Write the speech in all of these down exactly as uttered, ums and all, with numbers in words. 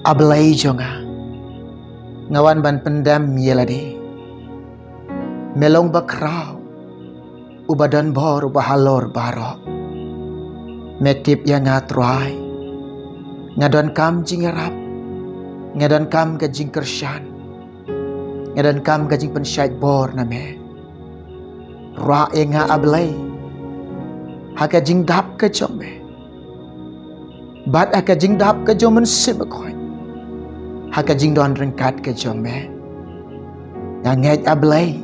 A Blei jong nga, nga wan ban pyndem ïa lade. Me long ba khraw, uba don bor, uba halor baroh. Me tip ïa nga Trai. Nga donkam jingïarap. Nga donkam ka jingkyrshan. Nga donkam ka jingpynshait bor na me. Rah ïa nga A Blei ha ka jingdap ka jong me, bad ha ka jingdap ka jong u Mynsiem Bakhuid, ha ka jingdon ryngkat ka jong me. Nga ngeit A Blei,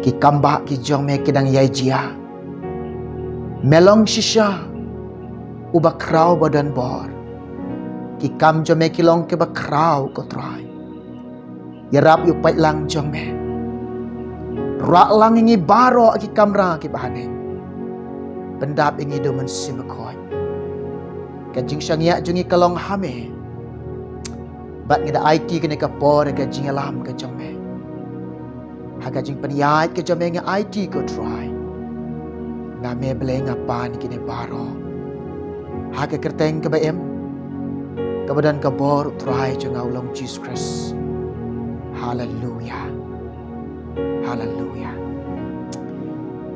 ki kambah ki jong me ki dang ïai jia. Me long shisha uba khraw ba don bor. Ki kam jong me ki long kiba khraw, ko Trai. Ïarap ïa u paidlang jong me. Rah lang ïa ngi baroh ha ki kamra kiba haneng. Pyndap ïa ngi da u Mynsiem Bakhuid. Ka jingshaniah jong ngi ka long ha me. Bad nga da aiti kane ka por ha ka jingïalam ka jong me. Ha ka jingpynïaid ka jong me nga aiti, ko Trai. Na me Blei nga pan ïa kine baroh ha ka kyrteng kaba im, kaba don ka bor, u Trai jong nga u long Jisu Khrist. Haleluia. Haleluia.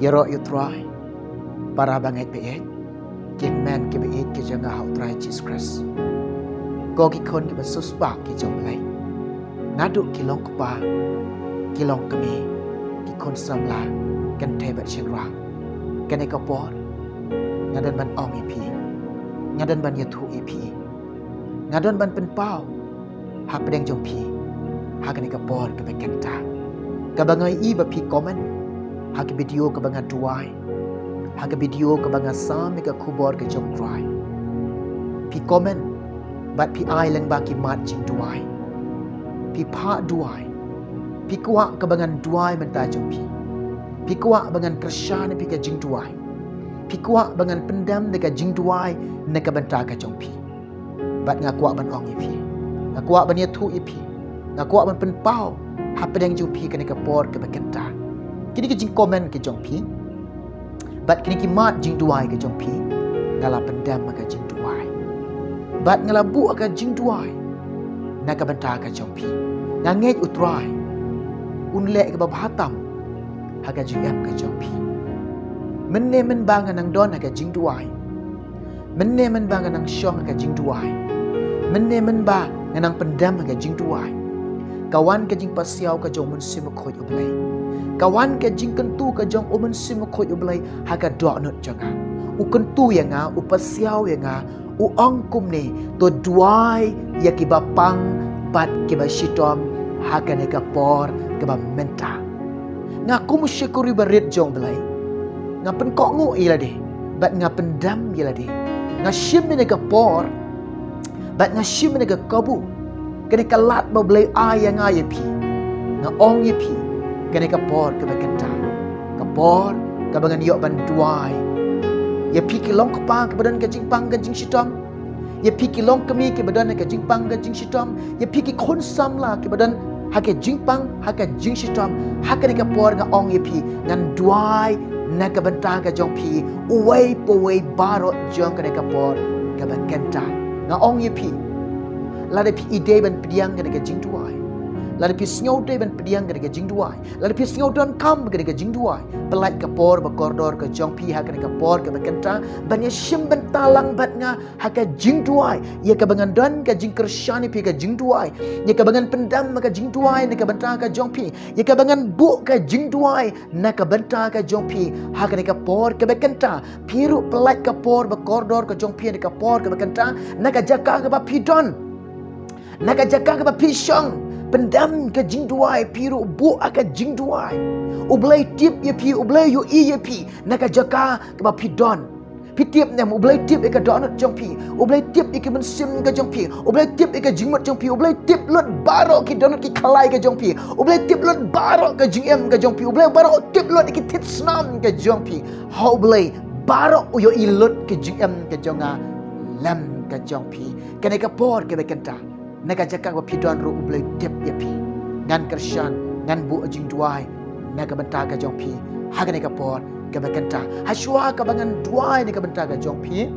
Ïaroh ïa u Trai. Para bangeit baieit, ki hynmen ki baieit ki jong nga ha u Trai Jisu Khrist, ko ki khun kiba siewspah ki jong U Blei, naduh ki long kpa, ki long kmie, ki khun samla, kynthei bad shynrang, kane ka por nga don ban ong ïa phi, nga don ban ïathuh ïa phi, nga don ban pynpaw hapdeng jong phi ha kane ka por kaba kynta. Kaba nga ïohi ba phi comment ha ka video kaba nga duwai, ha ka video kaba nga sam ïa ka khubor ka jong U Trai. Phi comment bad phi ai lyngba ki mat jingduwai. Phi phah duwai. Phi kwah kaba ngan duwai mynta jong phi. Phi kwah ba ngan kyrshan ïa phi ka jingduwai. Phi kwah ba ngan pyndem da ka jingduwai na ka bynta ka jong phi. Bad nga kwah ban ong ïa phi, nga kwah ban ïathuh ïa phi, nga kwah ban pynpaw hapdeng jong phi kane ka por kaba kynta. Kine ki jingcomment ki jong phi bad kine ki mat jingduwai ki jong phi, nga la pyndem ha ka jingduwai bad nga la buh ha ka jingduwai na ka bynta ka jong phi. Nga ngeit U Trai un leh kaba bha tam ha ka jingim ka jong phi. Mynne mynba nga nang don ha ka jingduwai, mynne mynba nga nang shong ha ka jingduwai, mynne mynba nga nang pyndem ha ka jingduwai, ka wan ka jingpasiaw ka jong U Mynsiem Bakhuid U Blei. Ka wan ka jingkyntu ka jong U Mynsiem Bakhuid U Blei ha ka dohnud jong nga. U kyntu ïa nga, u pasiaw ïa nga, u ong kumne: To duwai ïa kiba pang bad kiba shitom ha kane ka por kaba mynta. Nga kum u shakri barit jong U Blei, nga pynkohnguh ïa lade bad nga pyndem ïa lade. Nga shim ïa kane ka por bad nga shim ïa kane ka kabu, kane ka lad ba U Blei ai ïa nga ïa phi. Nga ong ïa phi, kane ka por kaba kynta, ka por kaba ngan ïoh ban duwai ïa phi ki long kpa kiba don ka jingpang ka jingshitom, ïa phi ki long kmie kiba don ha ka jingpang ka jingshitom, ïa phi ki khun samla kiba don ha ka jingpang ha ka jingshitom. Ha kane ka por nga ong ïa phi, ngan duwai na ka bynta ka jong phi, uwei pa uwei baroh jong kane ka por kaba kynta. Nga ong ïa phi, lada phi ïeit ban pdiang kane ka jingduwai, lada phi sngewdei ban pdiang kane ka jingduwai, lada phi sngew donkam kane ka jingduwai, pyllait ka por ba kordor ka jong phi ha kane ka por kaba kynta ban ïa shim bynta lang bad nga ha ka jingduwai, ïa kaba ngan don ka jingkyrshan ïa phi ha ka jingduwai, ïa kaba ngan pyndem ha ka jingduwai na ka bynta ka jong phi, ïa kaba ngan buh ka jingduwai na ka bynta ka jong phi ha kane ka por kaba kynta. Phi ruh pyllait ka por ba kordor ka jong phi ha kane ka por kaba kynta, na ka jaka kaba phi don, na ka jaka kaba phi shong, pyndem ka jingduwai, phi ruh buh ha ka jingduwai. U Blei tip ïa phi, U Blei ïohi ïa phi na ka jaka kaba phi don. Phi tip ne em, U Blei tip ïa ka dohnud jong phi, U Blei tip ïa ka mynsiem ka jong phi, U Blei tip ïa ka jingmut jong phi, U Blei tip lut baroh ki dohnud ki khalai ka jong phi, U Blei tip lut baroh ka jingim ka jong phi, U Blei baroh tip lut ïa ki thied snam ka jong phi. Ha U Blei baroh u ïohi lut ka jingim ka jong nga lem ka jong phi. Kane ka por kaba kynta, na ka jaka ba phi don ruh U Blei u tip ïa phi. Ngan kyrshan, ngan buh jingduwai na ka bynta ka jong phi ha kane ka por kaba kynta. Hashwa kaba ngan duwai na ka bynta ka jong phi,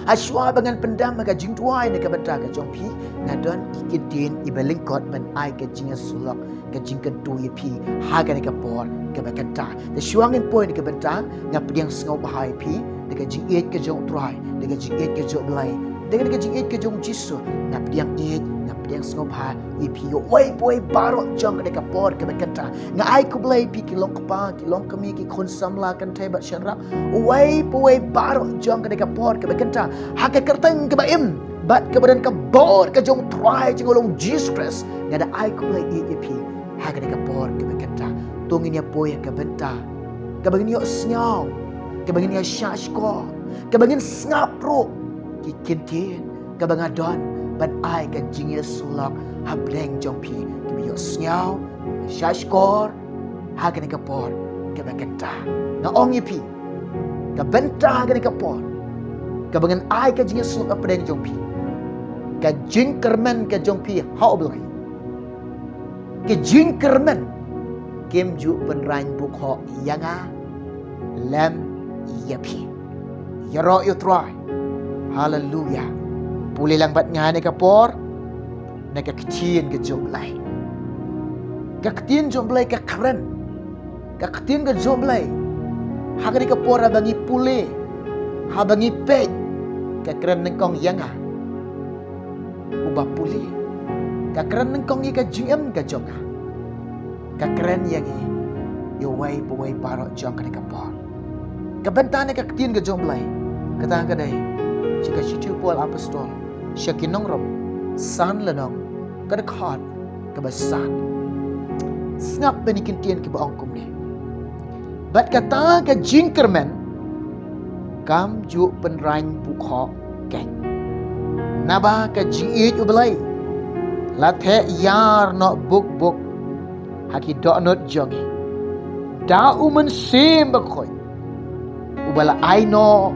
Hashwa ba ngan pyndem ha ka jingduwai na ka bynta ka jong phi, nga don i kyntien iba lyngkot ban ai ka jingïasyllok, ka jingkyntu ïa phi ha kane ka por kaba kynta. Te shuwa ngin poi na ka bynta, nga pdiang sngewbha ïa phi da ka jingïeit ka jong U Trai, da ka jingïeit ka jong U Blei, da ka jingïeit ka jong U Jisu. Nga pdiang ïeit, nga pdiang sngewbha ïa phi, uwei pa uwei baroh jong kane ka por kaba kynta. Nga ai khublei ïa phi ki long kpa, ki long kmie, ki khun samla, kynthei bad shynrang, uwei pa uwei baroh jong kane ka por kaba kynta, ha ka kyrteng kaba im bad kaba don ka bor ka jong U Trai jong ngi U Jisu Khrist, nga da ai khublei ïa phi ha kane ka por kaba kynta. To ngin ïa poi ha ka bynta kaba ngin ïohsngew, kaba ngin ïa shahshkor, kaba ngin sngap ruh ki kyntien kaba nga don ban ai ka jingïasyllok hapdeng jong phi, kiba ïohsngew, shahshkor ha kane ka por kaba kynta. Nga ong ïa phi, ka bynta ha kane ka por kaba ngan ai ka jingïasyllok hapdeng jong phi, ka jingkyrmen ka jong phi ha U Blei, ka jingkyrmen kim ju pynrang bukhoh ïa nga lem ïa phi. Ïaroh ïa U Trai. Haleluya. Pule lang bad nga ha kane ka por na ka ktien ka jong U Blei. Ka ktien jong U Blei ka kren. Ka ktien ka jong U Blei, ha kane ka por haba ngi pule, haba ngi peit, ka kren nyngkong ïa nga uba pule. Ka kren nyngkong ïa ka jingim ka jong nga. Ka kren ïa ngi, ïa uwei pa uwei baroh jong kane ka por. Ka bynta na ka ktien ka jong U Blei, kata ka dei sha ka shithi u Paul Apostol sha ki nong Rom, san lynnong, ka dkhot kaba san. Sngap bad ki kyntien kiba ong kumne: Bad kata ka jingkyrmen kam ju pynrang bukhoh keiñ, naba ka jingïeit U Blei la theh ïar noh buk buk ha ki dohnud jong ngi da U Mynsiem Bakhuid, uba la ai noh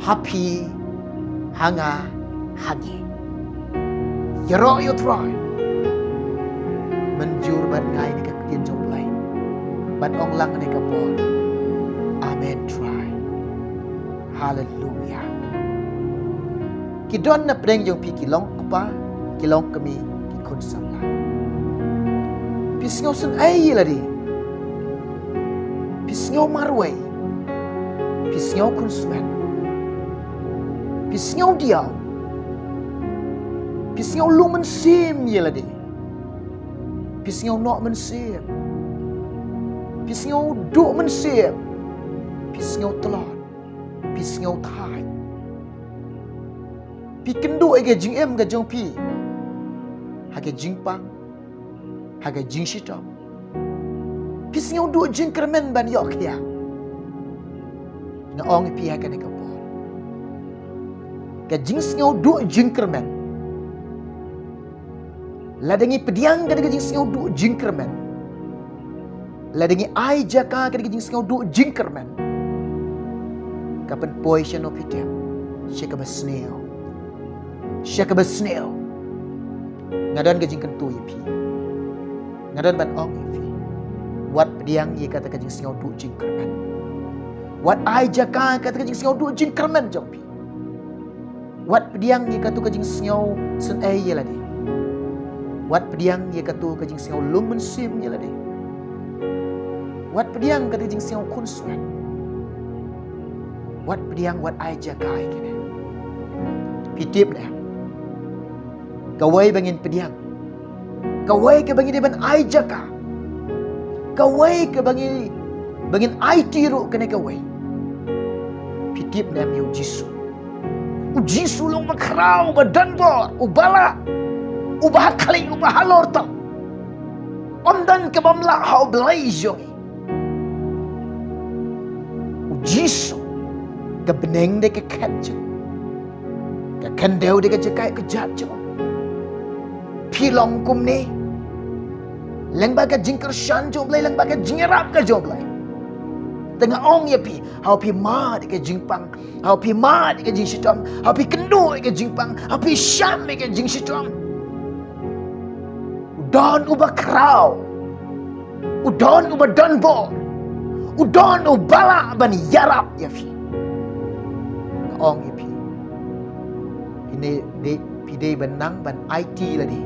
ha phi, ha nga, ha ngi. Ïaroh ïa U Trai. Mynjur bad nga ïa kane ka ktien jong U Blei, bad ong lang ha kane ka por: Amen, Trai. Haleluya. Ki don na pdeng jong phi, ki long kpa, ki long kmie, ki khun samla. Phi sngew sngewsih ïa lade. Phi sngew marwei. Phi sngew khunswet. Phi sngew diaw. Phi sngew lum mynsiem ïa lade. Phi sngew noh mynsiem. Phi sngew duh mynsiem. Phi sngew tlot. Phi sngew thait. Phi kynduh ïa ka jingim ka jong phi ha ka jingpang, ha ka jingshitom. Phi sngew duh jingkyrmen ban ïoh khiah. Nga ong ïa phi ha kane ka por, ka jingsngew duh jingkyrmen, lada ngi pdiang kane ka jingsngew duh jingkyrmen, lada ngi ai jaka kane ka jingsngew duh jingkyrmen, ka pynpoi shano phi tip? Sha kaba sniew. Sha kaba sniew. Nga don ka jingkyntu ïa phi. Nga don ban ong ïa phi: wat pdiang ïa kata ka jingsngew duh jingkyrmen. Wat ai jaka kata ka jingsngew duh jingkyrmen jong phi. Wat pdiang ïa katu ka jingsngew sngewsih ïa lade. Wat pdiang ïa katu ka jingsngew lum mynsiem ïa lade. Wat pdiang katu ka jingsngew khunswet. Wat pdiang, wat ai jaka ïa kine. Phi tip ne, kawei ba ngin pdiang, kawei kaba ngi dei ban ai jaka, kawei kaba ngi, ba ngin aiti ruh kane kawei. Phi tip ne em ïa U Jisu? U Jisu long uba khraw, uba donbor, uba lah, uba ha khlieh, uba halor tam. Ym don kaba ym lah ha U Blei jong ngi. U Jisu, ka bneng dei ka khet jong u, ka khyndew dei ka jaka ïaid kjat jong u. Phi long kumne lyngba ka jingkyrshan jong U Blei, lyngba ka jingïarap ka jong U Blei. Te nga ong ïa phi, haba phi mad ïa ka jingpang, haba phi mad ïa ka jingshitom, haba phi kynduh ïa ka jingpang, haba phi sham ïa ka jingshitom, u don uba khraw, u don uba donbor, u don uba lah ban ïarap ïa phi. Nga ong ïa phi, Ne, de, phi dei ban nang ban aiti lade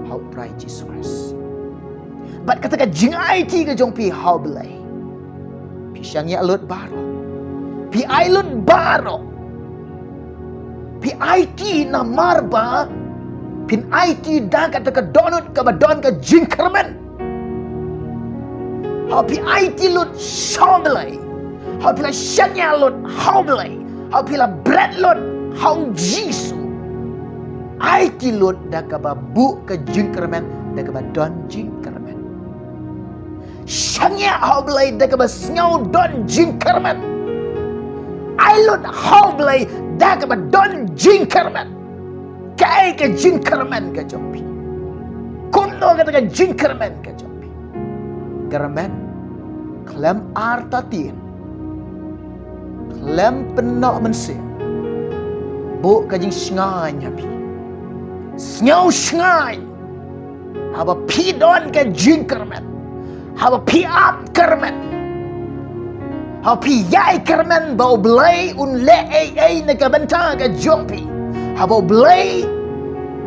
ha u Trai Jisu Khrist. Bad kata ka jingaiti ka jong phi ha u Blei, phi shaniah lut baroh. Phi ai lut baroh. Phi aiti namar ba phin aiti da kata ka dohnud kaba don ka jingkyrmen. Haba phi aiti lut sha u Blei, haba phi la shaniah lut ha u Blei, haba phi la bret lut ha u Jisu, aiti lut da kaba buh ka jingkyrmen, da kaba don jingkyrmen. Shaniah ha u Blei da kaba sngew don jingkyrmen. Ai lut ha u Blei da kaba don jingkyrmen. Kaei ka jingkyrmen ka jong phi? Kumno kata ka jingkyrmen ka jong phi? Kyrmen khlem artatien, khlem pynnoh mynsiem, buh ka jingshngaiñ ha phi. Sngew shngaiñ haba phi don ka jingkyrmen, haba phi ap kyrmen, haba phi ïai kyrmen ba u Blei un leh ei ei na ka bynta ka jong phi. Haba u Blei,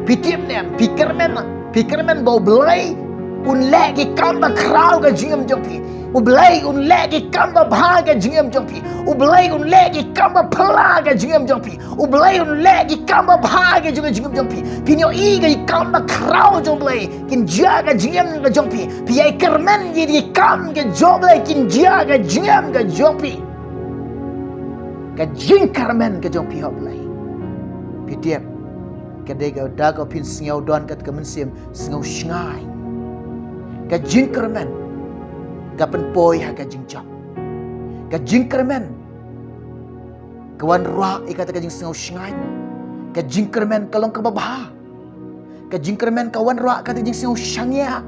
phi tip ne em, phi kyrmen, phi kyrmen ba u Blei un leh ki kam ba khraw ka jingim jong phi. U Blei un leh ki kam ba bha ka jingim jong phi. U Blei un leh ki kam ba phylla ka jingim jong phi. U Blei un leh ki kam ba bha ka jong ka jingim jong phi. Phin ïohi ka kam ba khraw jong u Blei kin jia ka jingim ka jong phi. Phi ïai kyrmen ïa ki kam ka jong u Blei kin jia ka jingim ka jong phi. Ka jingkyrmen ka jong phi ha u Blei, phi tip, ka dei ka da ka phin sngew don kata ka mynsiem sngew shngaiñ. Ka jingkyrmen ka pynpoi ha ka jingjop. Ka jingkyrmen ka wanrah ïa kata ka jingsngew shngaiñ. Ka jingkyrmen ka long kaba bha. Ka jingkyrmen ka wanrah kata ka jingsngew shaniah.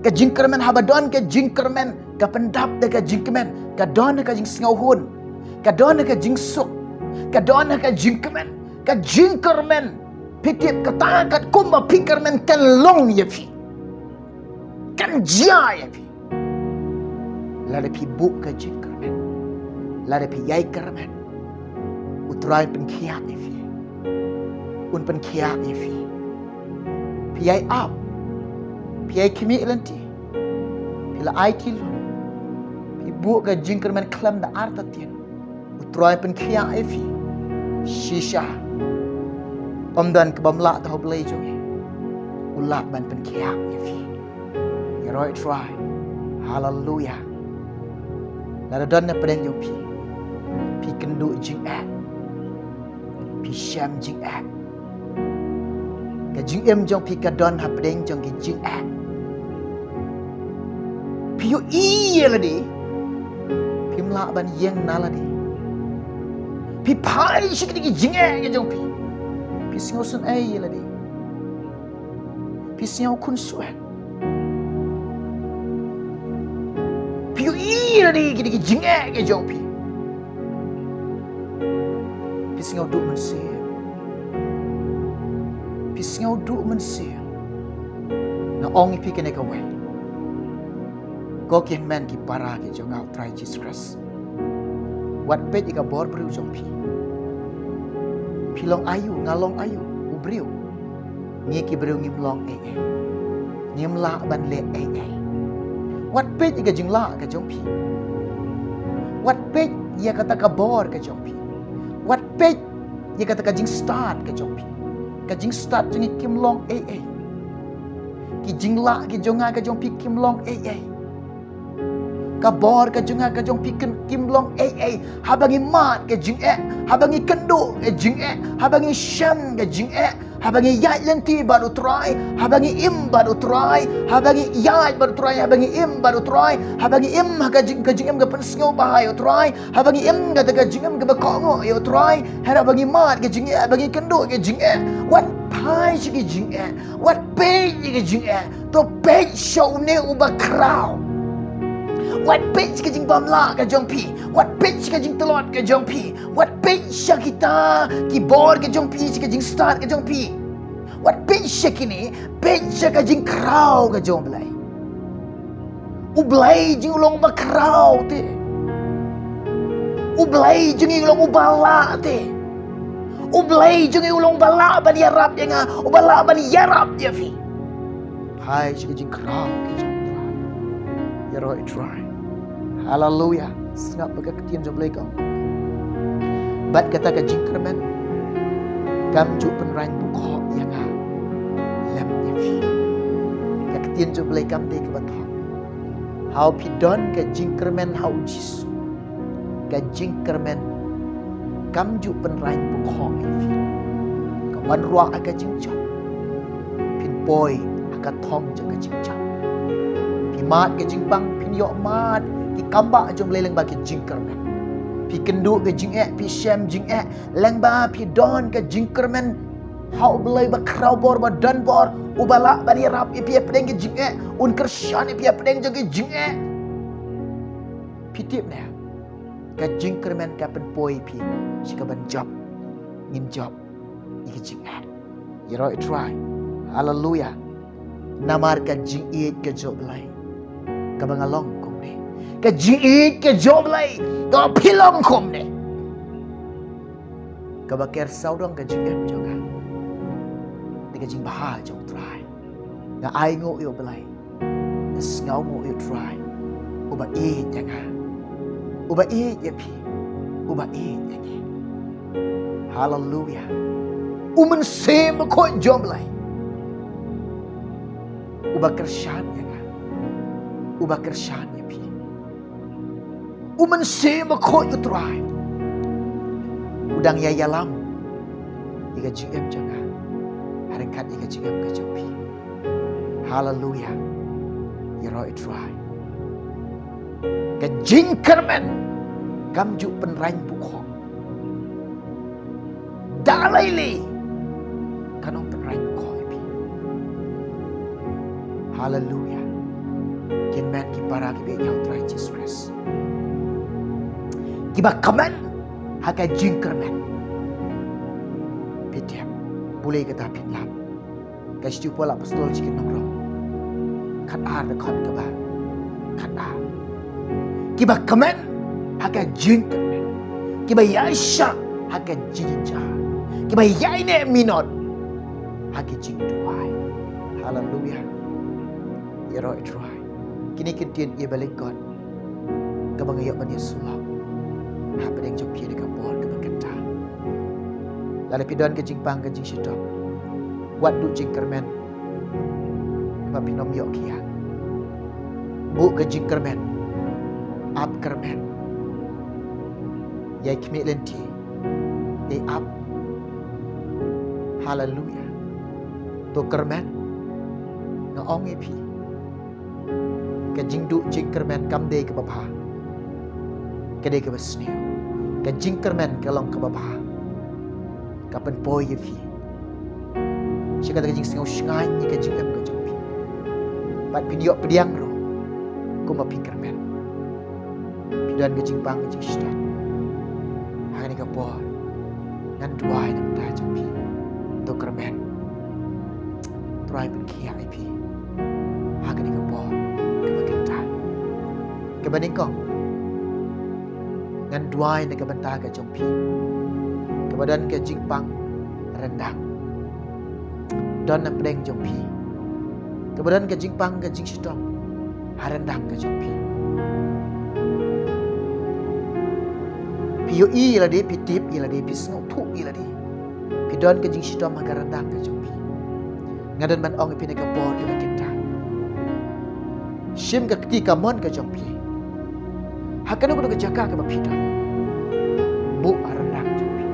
Ka jingkyrmen, haba don ka jingkyrmen, ka pyndap da ka jingkmen, ka don ka jingsngewhun, ka don ka jingsuk, ka don ka jingkmen. Ka jingkyrmen, phi tip, kata katkum ba phi kyrmen kan long ïa phi, kan jia ïa phi. Lada phi buh ka jingkyrmen, lada phi ïai kyrmen, u Trai un pynkhiah ïa phi. Un pynkhiah ïa phi. Phi ïai ap, phi ïai khmih lynti, phi la aiti lut, phi buh ka jingkyrmen khlem da artatien, u Trai un pynkhiah ïa phi. Shisha, ym don kaba ym lah da u Blei jong ngi. U lah ban pynkhiah ïa phi. Ïaroh Trai. Haleluia. Lada don na pdeng jong phi, phi kynduh jingeh, phi shem jingeh, ka jingim jong phi ka don hapdeng jong ki jingeh. Phi ïohi ïa lade, phim lah ban ïeng na lade. Phi phai sha kine ki jingeh ki jong phi, phi sngew sngewsih ïa lade, phi sngew khunswet. Phi ïohi ïa lade kine ki jingeh ki jong phi, phi sngew duh mynsiem. Phi sngew duh mynsiem. Nga ong ïa phi kane kawei, ko ki hynmen ki para ki jong nga ha u Trai Jisu Khrist, wat peit ïa ka bor briew jong phi. Phi long aïu, nga long aïu, u briew. Ngi ki briew ngim long ei ei. Ngim lah ban leh ei ei. Wat peit ïa ka jinglah ka jong phi. Wat peit ïa kata ka bor ka jong phi. Wat peit ïa kata ka jingstad ka jong phi. Ka jingstad jong ngi kim long ei ei. Ki jinglah ki jong nga ka jong phi kim long ei ei. Ka bor ka jong nga ka jong phi kin, kim long ei ei. Haba ngi mad ka jingeh, haba ngi kynduh ka jingeh, haba ngi shem ka jingeh, haba ngi ïaid lynti bad u Trai, haba ngi im bad u Trai, haba ngi ïaid bad u Trai, haba ngi im bad u Trai, haba ngi im ha ka jing, ka jingim ka pynsngewbha ïa u Trai, haba ngi im kata ka jingim kaba kohnguh ïa u Trai, hynrei haba ngi mad ka jingeh, haba ngi kynduh ka jingeh, wat phai sha ka jingeh. Wat peit ïa ka jingeh. To peit sha une uba khraw. Wat peit sha ka jingbymlah ka jong phi. Wat peit sha ka jingtlot ka jong phi. Wat peit sha kita ki bor ka jong phi, sha ka jingstad ka jong phi. Wat peit sha kine, peit sha ka jingkhraw ka jong u Blei. U Blei jong ngi u long uba khraw te. U Blei jong ngi u long uba lah te. U Blei jong ngi u long uba lah ban ïarap ïa nga, uba lah ban ïarap ïa phi. Phai sha ka jingkhraw ka jong U Trai. Ïaroh ïa U Trai. Haleluya. Sngap ba ka ktien jong U Blei ka ong, bad kata ka jingkyrmen kam ju pynrang bukhoh ïa nga lem ïa phi. Ka ktien jong U Blei kam dei kaba thok. Haba phi don ka jingkyrmen ha U Jisu, ka jingkyrmen kam ju pynrang bukhoh ïa phi. Ka wan ruh ha ka jingjop. Phin poi ha ka thong jong ka jingjop. Phi mad ka jingpang, phin ïoh mad ki kambah jong U Blei lyngba ka jingkyrmen. Phi kynduh ka jingeh, phi shem jingeh lyngba phi don ka jingkyrmen ha U Blei ba khraw bor, ba don bor, uba lah ban ïarap ïa phi hapdeng ka jingeh, un kyrshan ïa phi hapdeng jong ka jingeh. Phi tip ne, ka jingkyrmen ka pynpoi phi sha ka ban jop. Ngin jop ïa ka jingeh. Ïaroh ïa U Trai. Haleluya. Namar ka jingïeit ka jong U Blei kaba nga long kumne, ka jingïeit ka jong U Blei kaba phi long kumne, kaba ker sawdong ka jingim jong nga da ka jingbha jong U Trai. Nga ainguh ïa U Blei, nga sngewnguh ïa U Trai, uba ïeit ïa nga, uba ïeit ïa phi, uba ïeit ïa ngi. Haleluya. U Mynsiem Bakhuid jong U Blei uba kyrshan ïa nga, uba kyrshan ïa phi. U Mynsiem Bakhuid U Trai u dang ïa ïalam ïa ka jingim jong nga, ha ryngkat ïa ka jingim ka jong phi. Haleluya. Ïaroh ïa U Trai. Ka jingkyrmen kam ju pynrang bukhoh. Da lei lei kan ym pynrang bukhoh ïa phi. Haleluya. Kin men ki para kiba ïeit ïa U Trai Jisu Khrist, kiba kmen ha ka jingkyrmen. Phi tip, pule kata phin lap. Ka shithi u Paul Apostol sha ki nong Rom, khatar, dkhot kaba khatar. Kiba kmen ha ka jingkmen, kiba ïaishah ha ka jingjynjar, kiba ïaineh minot ha ka jingduwai. Haleluya. Ïaroh ïa U Trai. Kine ki ktien ïa ba lyngkot kaba nga ïoh ban ïasyllok hapdeng jong phi ha kane ka por kaba kynta. Lada phi don ka jingpang ka jingshitom, wat duh jingkyrmen ba phin ym ïoh kiad. Buh ka jingkyrmen, ap kyrmen. Ïai khmih lynti, ïai ap. Haleluya. To kyrmen, nga ong ïa phi, ka jingduh jingkyrmen kam dei kaba bha, ka dei kaba sniew. Ka jingkyrmen ka long kaba bha, ka pynpoi ïa phi sha kata ka jingsngew shngaiñ ïa ka jingim ka jong phi. Bad phin ïoh pdiang ruh kumba phi kyrmen. Phi don ka jingpang ka jingshitom ha kane ka por, ngan duwai na ka bynta jong phi. To kyrmen, Trai pynkhiah ïa phi ha kane ka por kaba kynta. Kaba nyngkong, ngan duwai na ka bynta ka jong phi kaba don ka jingpang ryndang. Don na pdeng jong phi kaba don ka jingpang ka jingshitom ha ryndang ka jong phi. Phi ïohi ïa lade, phi tip ïa lade, phi sngewthuh ïa lade. Phi don ka jingshitom ha ka ryndang ka jong phi. Nga don ban ong ïa phi na ka por kaba kynta, shim ka kti kamon ka jong phi ha kano kano ka jaka kaba phi don. Buh ha ryndang jong phi.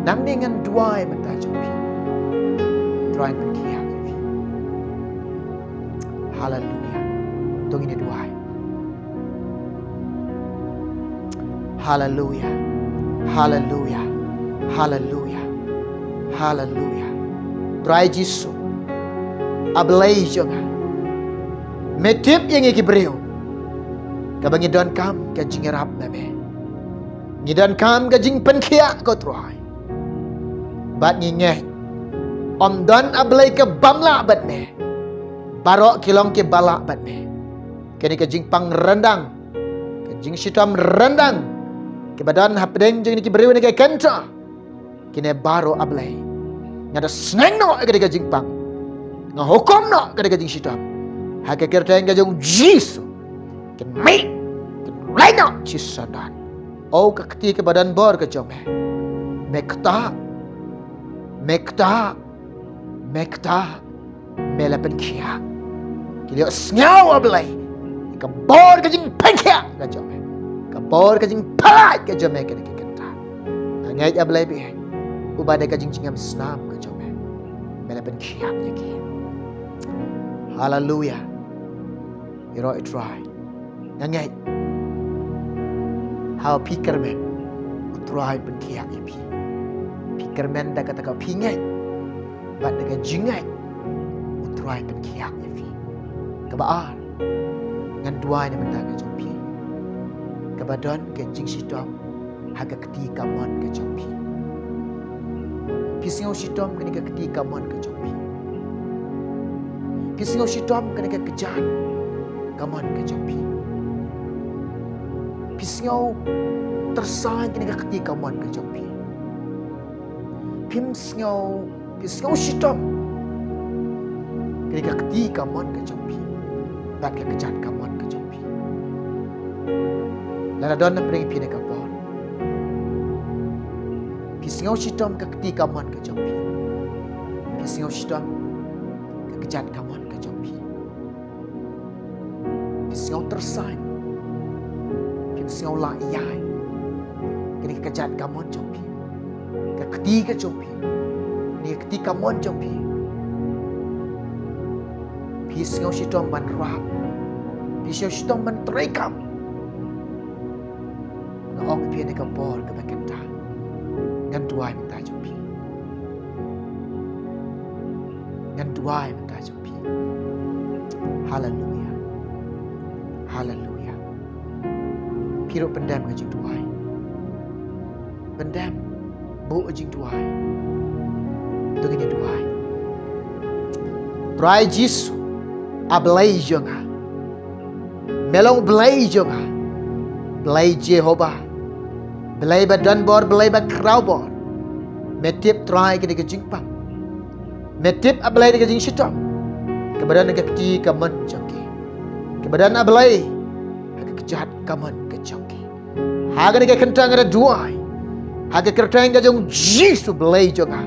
Nangne ngan duwai mynta jong phi. Trai pynkhiah ïa phi. Haleluya. To ngin ïa duwai. Haleluya. Haleluya. Haleluya. Haleluya. Trai Jisu, A Blei jong nga, me tip ïa ngi ki briew kaba ngi donkam ka jingïarap na me. Ngi donkam ka jingpynkhiah, ko Trai. Bad ngi ngeit ym don A Blei ka bym lah bad me. Baroh ki long kiba lah bad me. Kane ka jingpang ryndang, ka jingshitom ryndang kiba don hapdeng jong ngi ki briew na ka kynta, kine baroh, A Blei. Nga da sneng noh ïa kane ka jingpang. Nga hukum noh ïa kane ka jingshitom ha ka kyrteng ka jong U Jisu. Kin mih, kin lait noh shi syndon. O ka kti kaba don bor ka jong me, me ktah, me ktah, me ktah, me la pynkhiah. Ki la ïohsngew, A Blei, ka bor ka jingpynkhiah ka jong me, ka bor ka jingpyllait ka jong me kane ka kynta. Nga ngeit, A Blei, ba ïa uba da ka jingjngem snam ka jong me, me la pynkhiah ïa ki. Haleluya. Ïaroh ïa U Trai. Nga ngeit ha phi kyrmen, U Trai pynkhiah ïa phi. Phi kyrmen da kata ka phi ngeit bad da ka jingngeit, U Trai pynkhiah ïa phi. Kaba ar, ngan duwai na bynta ka jong phi kaba don ka jingshitom ha ka kti kamon ka jong phi. Phi sngew shitom kane ka kti kamon ka jong phi. Phi sngew shitom kane ka kjat kamon ka jong phi. Phi sngew tyrsa kane ka kti kamon ka jong phi. Phim sngew, phi sngew shitom kane ka kti kamon ka jong phi bad ka kjat kamon ka jong phi. Lada don na pdeng phi na ka por, phi sngew shitom ka kti kamon ka jong phi. Phi sngew shitom ka kjat kamon ka jong phi. Phi sngew tyrsa, phim sngew lah ïa kane ka kjat kamon jong phi, ka kti ka jong phi, kane ka kti kamon jong phi. Phi sngew shitom ban rap, phi sngew shitom ban treikam. Nga ong ïa phi ha kane ka por kaba kynta, ngan duwai mynta jong phi. Ngan duwai mynta jong phi. Haleluya. Haleluya. Phi ruh pyndem ka jingduwai. Pyndem, buh ka jingduwai. To ngin ïa duwai. Trai Jisu, A Blei jong nga. Me long Blei jong nga, Blei Jehobah, Blei ba don bor, Blei ba khraw bor. Me tip, Trai, kane ka jingpang. Me tip, A Blei, kane ka jingshitom kaba don ha ka kti kamon jong ki, kaba don, A Blei, ha ka kjat kamon ka jong ki. Ha kane ka kynta nga da duwai ha ka kyrteng ka jong U Jisu, Blei jong nga,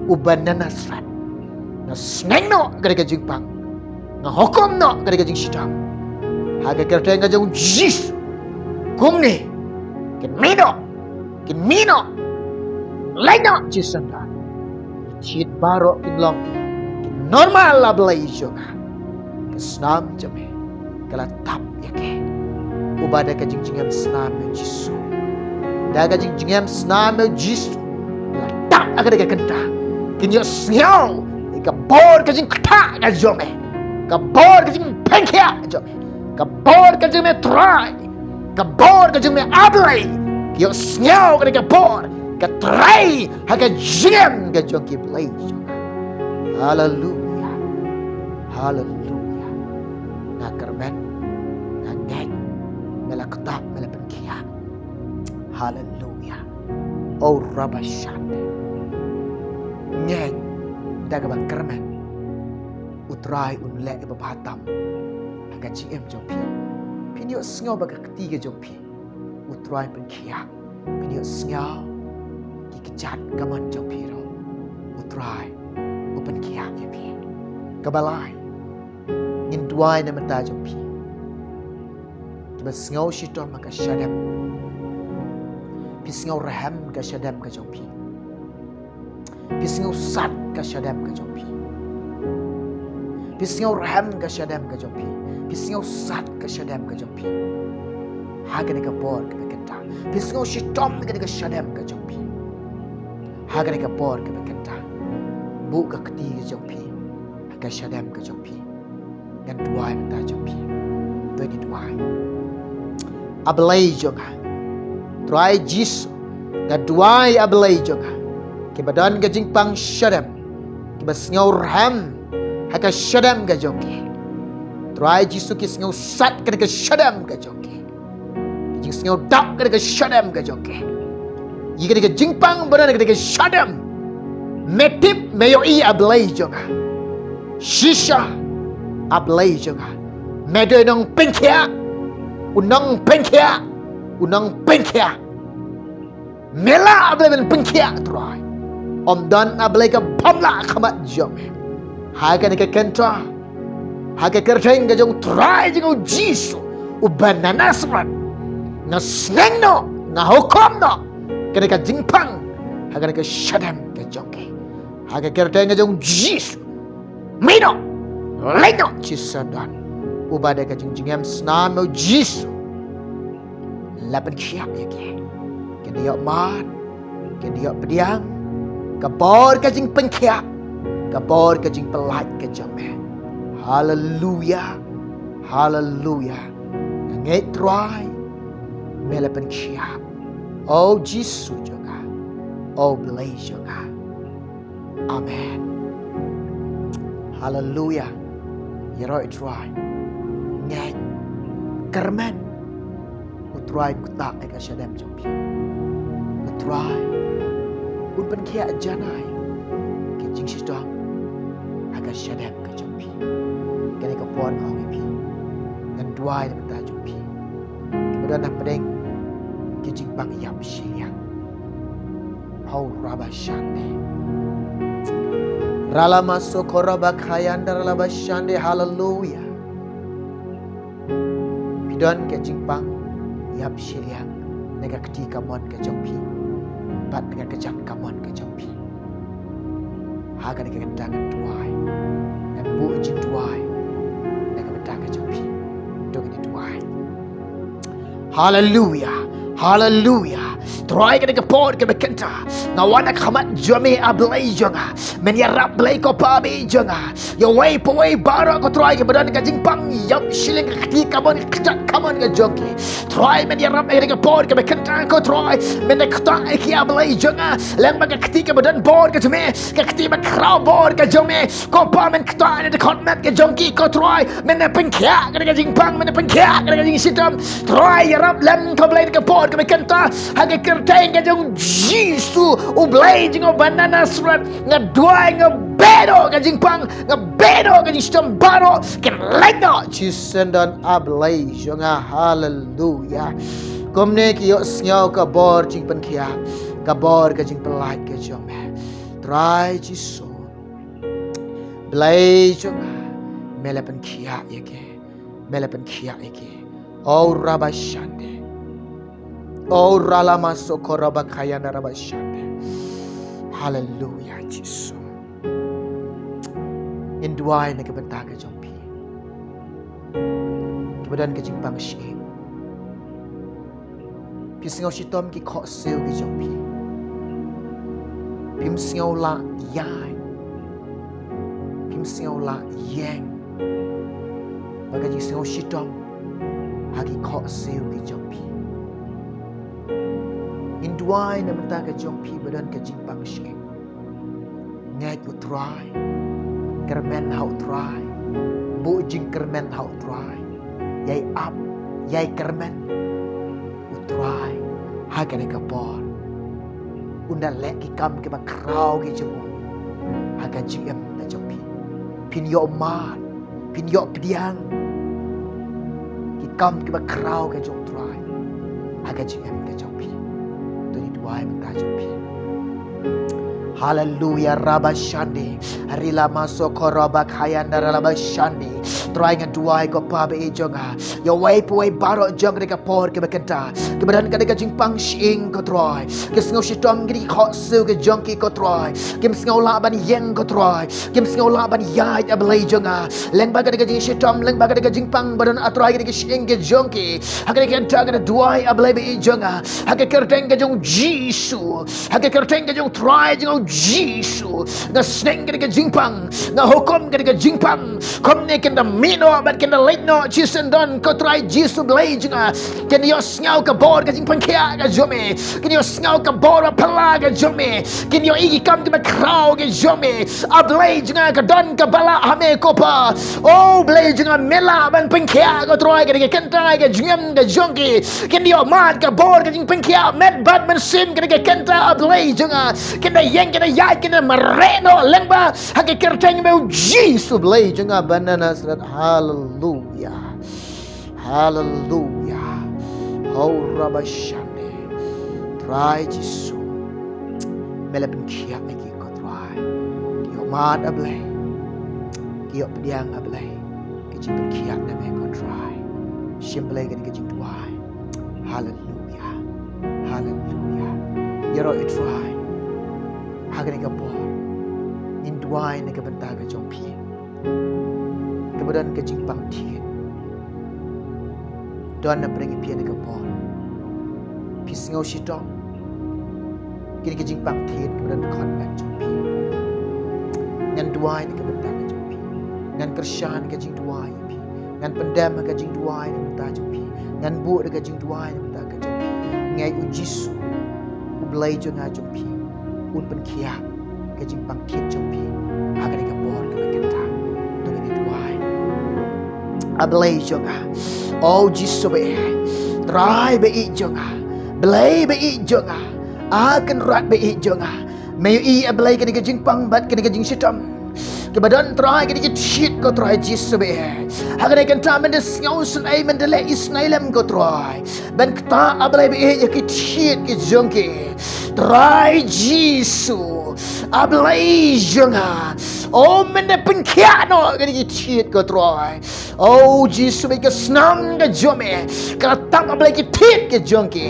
uba na Nasareth. Nga sneng noh kane ka jingpang, nga hukum noh kane ka jingshitom ha ka kyrteng ka jong U Jisu. Kumne kin mih noh, kin mih noh. Lait noh shi syndon. Ki thied baroh kin long, kin normal, A Blei jong nga. Ka snam jong me ka la tap ïa ki. Uba da ka jingjngem snam ïa U Jisu, da ka jingjngem snam ïa U Jisu, la tap ha kane ka kynta. Kin ïohsngew ïa ka bor ka jingktah ka jong me, ka bor ka jingpynkhiah ka jong me, ka bor ka jong me, Trai, ka bor ka jong me, A Blei. Ki ïohsngew kane ka bor ka trei ha ka jingim ka jong ki, Blei jong nga. Haleluya. Haleluya. Nga kyrmen, nga ngeit, me la ktah, me la pynkhiah. Haleluya. O Rabashande. Ngeit da kaba kyrmen, U Trai un leh kaba bha tam ha ka jingim jong phi. Phin ïohsngew ba ka kti ka jong phi, U Trai pynkhiah. Phin ïohsngew ki kjat kamon jong phi ruh, U Trai u pynkhiah ïa phi. Kaba lai, ngin duwai na bynta jong phi kiba sngew shitom ha ka shadem. Phi sngew rhem ka shadem ka jong phi. Phi sngew sat ka shadem ka jong phi. Phi sngew rhem ka shadem ka jong phi. Phi sngew sat ka shadem ka jong phi. Ha kane ka por kaba kynta, phi sngew shitom kane ka shadem ka jong phi. Ha kane ka por kaba kynta, buh ka kti ka jong phi ha ka shadem ka jong phi. Ngan duwai mynta jong phi. To ngin duwai. A Blei jong nga, Trai Jisu, nga duwai, A Blei jong nga, kiba don ka jingpang shadem, kiba sngew rhem ha ka shadem ka jong ki. Trai Jisu, ki sngew sat kane ka shadem ka jong ki. Ki jingsngew dap kane ka shadem ka jong ki. ïa kane ka jingpang ba don ha kane ka shadem. Me tip, me ïohi, A Blei jong nga. Shisha, A Blei jong nga, me dei u nongpynkhiah, u nongpynkhiah, u nongpynkhiah. Me lah, A Blei, ban pynkhiah, Trai. Ym don, A Blei, ka bym lah ha khmat jong me. Ha kane ka kynta, ha ka kyrteng ka jong u Trai jong nga, U Jisu uba na Nasareth, nga sneng noh, nga hukum noh kane ka jingpang ha kane ka shadem ka jong ki. Ha ka kyrteng ka jong U Jisu, mih noh, leit noh, Jisu don, uba da ka jingjngem snam, U Jisu. La pynkhiah ïa ki. Kin da ïoh mad, kin da ïoh pdiang ka bor ka jingpynkhiah, ka bor ka jingpyllait ka jong me. Haleluya. Haleluya. Nga ngeit, Trai, me la pynkhiah. O Jisu jong nga, O Blei jong nga. Amen. Haleluya. Ïaroh, Trai. Ngeit, kyrmen, U Trai un ktah ïa ka shadem jong phi. U Trai un pynkhiah janai ki jingshitom ha ka shadem ka jong phi. Kane ka por nga ong ïa phi, ngan duwai na ka bynta jong phi kiba don hapdeng ki jingpang ïap shiliang. Hau raba shande. Ralama sokoroba khayanda ralaba shande. Haleluya. Phi don ka jingpang ïap shiliang na ka kti kamon ka jong phi bad na ka kjat kamon ka jong phi. Ha kane ka kynta ngan duwai, ngan buh jingduwai na ka bynta ka jong phi. To ngin duwai. Haleluya. Haleluya. Trai, kane ka por kaba kynta nga wan ha khmat jong me, A Blei jong nga. Men ïarap, Blei ko Pa ba ïeit jong nga, ïa uwei pa uwei baroh, ko Trai, kiba don ka jingpang ïap shiliang, ka kti kamon, ka kjat kamon ka jong ki. Trai, men ïarap ha kane ka por kaba kynta, ko Trai, men ktah ïa ki, A Blei jong nga, lyngba ka kti kaba don bor ka jong me, ka kti ba khraw bor ka jong me. Ko Pa, men ktah ïa ka dkhot met ka jong ki, ko Trai, men pynkhiah ïa ka jingpang, men pynkhiah ïa ka jingshitom. Trai, ïarap lem, ko Blei, ha ka por kaba kynta, ha ka kyrteng ka jong U Jisu, U Blei jong nga uba na Nasareth, nga duwai, nga beh noh ka jingpang, nga beh noh ka jingshitom baroh, kin leit noh, Jisu don, A Blei jong nga. Haleluya. Kumne ki ïohsngew ka bor jingpynkhiah, ka bor ka jingpyllait ka jong me. Trai Jisu, Blei jong nga, me la pynkhiah ïa ki, me la pynkhiah ïa ki. O raba shande. O ralama sokoroba khayanda raba shande. Haleluya, Jisu. Ngin duwai na ka bynta ka jong phi kiba don ka jingpang shyieng. Phi sngew shitom ki khohsiew ki jong phi. Phim sngew lah ïaid, phim sngew lah ïeng, ba ka jingsngew shitom ha ki khohsiew ki jong phi. Ngin duwai na ka bynta ka jong phi ba don ka jingpang shyieng. Ngeit, ko Trai, kyrmen ha U Trai, buh jingkyrmen ha U Trai. Ïai ap, ïai kyrmen, U Trai, ha kane ka por un da leh ki kam kiba khraw ki jong u ha ka jingim ka jong phi. Phin ïoh mad, phin ïoh pdiang ki kam kiba khraw ka jong U Trai ha ka jingim ka jong phi. To ngin duwai na ka bynta jong phi. Haleluya, raba shande. Rila maso koroba khayanda rala ba shande. Trai, nga duwai, ko Pa ba ïeit jong nga, ïa uwei pa uwei baroh jong kane ka por kaba kynta, kiba don kane ka jingpang shyieng, ko Trai. Ki sngew shitom kine ki khohsiew ki jong ki, ko Trai. Kim sngew lah ban ïeng, ko Trai. Kim sngew lah ban ïaid, A Blei jong nga, lyngba kane ka jingshitom, lyngba kane ka jingpang ba don, A Trai, kine ki shyieng ki jong ki. Ha kane ka kynta nga duwai, A Blei ba ïeit jong nga, ha ka kyrteng ka jong U Jisu, ha ka kyrteng ka jong U Trai jong nga U Jisu, nga sneng kane ka jingpang, nga hukum kane ka jingpang. Kumne kin da mih noh bad kin da leit noh shisyndon, ko Trai Jisu Blei jong nga. Kin ïohsngew ka bor ka jingpynkhiah ka jong me. Kin ïohsngew ka bor ba phylla ka jong me. Kin ïohi ki kam kiba khraw ka jong me. A Blei jong nga, ka don kaba lah ha me ko Pa. O Blei jong nga, me lah ban pynkhiah, ko Trai, kane ka kynta ka jingim ka jong ki. Kin ïoh mad ka bor ka jingpynkhiah met bad mynsiem kane ka kynta, a Blei jong nga. Kin da ïeng, kin da ïaid, kin da mareh noh lyngba ha ka kyrteng jong me, U Jisu Blei jong nga ba na Nasareth. Haleluya. Haleluya. Hau rabashande. Trai Jisu, me la pynkhiah ïa ki, ko Trai. Ki ïoh mad, a Blei. Ki ïoh pdiang, a Blei, ka jingpynkhiah na me, ko Trai. Shim, Blei, kane ka jingduwai. Haleluya. Haleluya. Ïaroh, i Trai, ha kane ka por ngin duwai na ka bynta ka jong phi kaba don ka jingpang thied. Don na pdeng ïa phi ha kane ka por. Phi sngew shitom kine ki jingpang thied kaba don khot na ka jong phi. Ngan duwai na ka bynta ka jong phi. Ngan kyrshan ka jingduwai ïa phi. Ngan pyndem ka jingduwai na ka bynta jong phi. Ngan buh ka jingduwai na ka bynta ka jong phi. Nga ngeit, U Jisu, U Blei jong nga jong phi, un pynkhiah ka jingpang thied jong phi ha kane ka por kaba kynta. To ngin ïa duwai. A Blei jong nga, O Jisu ba ïeit, Trai ba ïeit jong nga, Blei ba ïeit jong nga, A Kynrad ba ïeit jong nga. Me ïohi, a Blei, kane ka jingpang bad kane ka jingshitom kiba don, Trai, kane ka thied, ko Trai Jisu ba ïeit. Ha kane ka kynta men da sngewsynei, men da leh isynei lem, ko Trai, ban ktah, a Blei ba ïeit, ïa ki thied ki jong ki. Trai Jisu, a Blei jong nga, o, men da pynkhiah noh kine ki thied, ko Trai. O Jisu, ba ïeit, ka snam ka jong me ka la tap, a Blei, ki thied ki jong ki.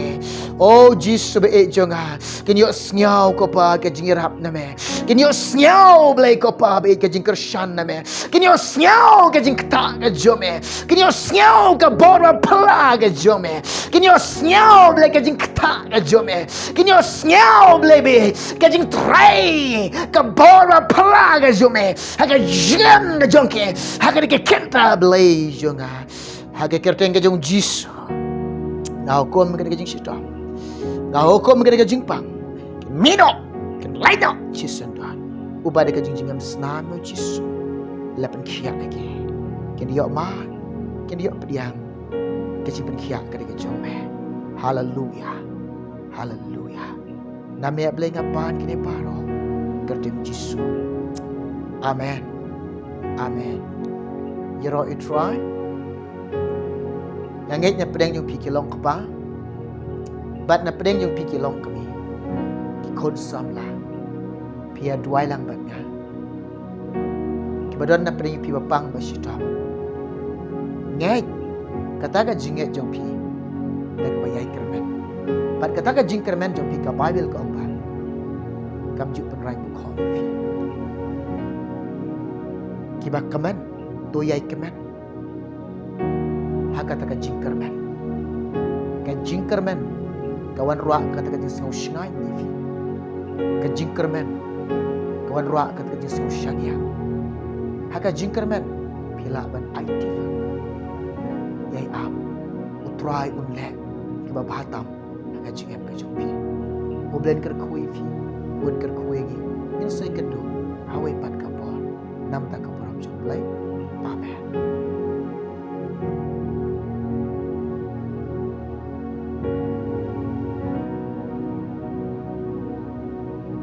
O Jisu ba ïeit jong nga, kin ïohsngew, ko Pa, ka jingïarap na me. Kin ïohsngew, Blei, ko Pa, ba ïeit, ka jingkyrshan na me. Kin ïohsngew ka jingktah ka jong me. Kin ïohsngew ka bor ba phylla ka jong me. Kin ïohsngew, Blei, ka jingktah ka jong me. Kin ïohsngew, Blei, ba ïeit, ka jingtrei ka bor ba phylla ka jong me ha ka jingim ka jong ki ha kane ka kynta, Blei jong nga. Ha ka kyrteng ka jong U Jisu, nga hukum kane ka jingshitom. Nga hukum kane ka jingpang. Kin mih noh, kin leit noh shisyndon. Uba da ka jingjngem snam, me, U Jisu, la pynkhiah ïa ki. Kin ïoh mad, kin ïoh pdiang ka jingpynkhiah kane ka jong me. Haleluya. Haleluya. Na me, a Blei, nga pan kine baroh ha ka kyrteng U Jisu. Amen. Amen. Ïaroh, i Trai. Nga ngeit na pdeng jong phi ki long kpa bad na pdeng jong phi ki long kmie, ki khun samla, phi ïa duwai lang bad nga. Kiba don na pdeng jong phi ba pang ba shitom, ngeit kata ka jingngeit jong phi da kaba ïai kyrmen. Bad kata ka jingkyrmen jong phi, ka Baibl ka ong ba kam ju pynrang bukho ïa phi. Kiba kmen, to ïai kmen ha kata ka jingkyrmen. Ka jingkyrmen ka wanrah kata ka jingsngew shngaiñ ïa phi. Ka jingkyrmen ka wanrah kata ka jingsngew shaniah. Ha ka jingkyrmen phi lah ban aiti. Ïai ap, U Trai un leh kiba bha tam ha ka jingim ka jong phi. U Blei un kyrkhu ïa phi, un kyrkhu ïa ngi. Ngin sa ïakynduh ha kawei pat ka por, namar ka burom jong U Blei.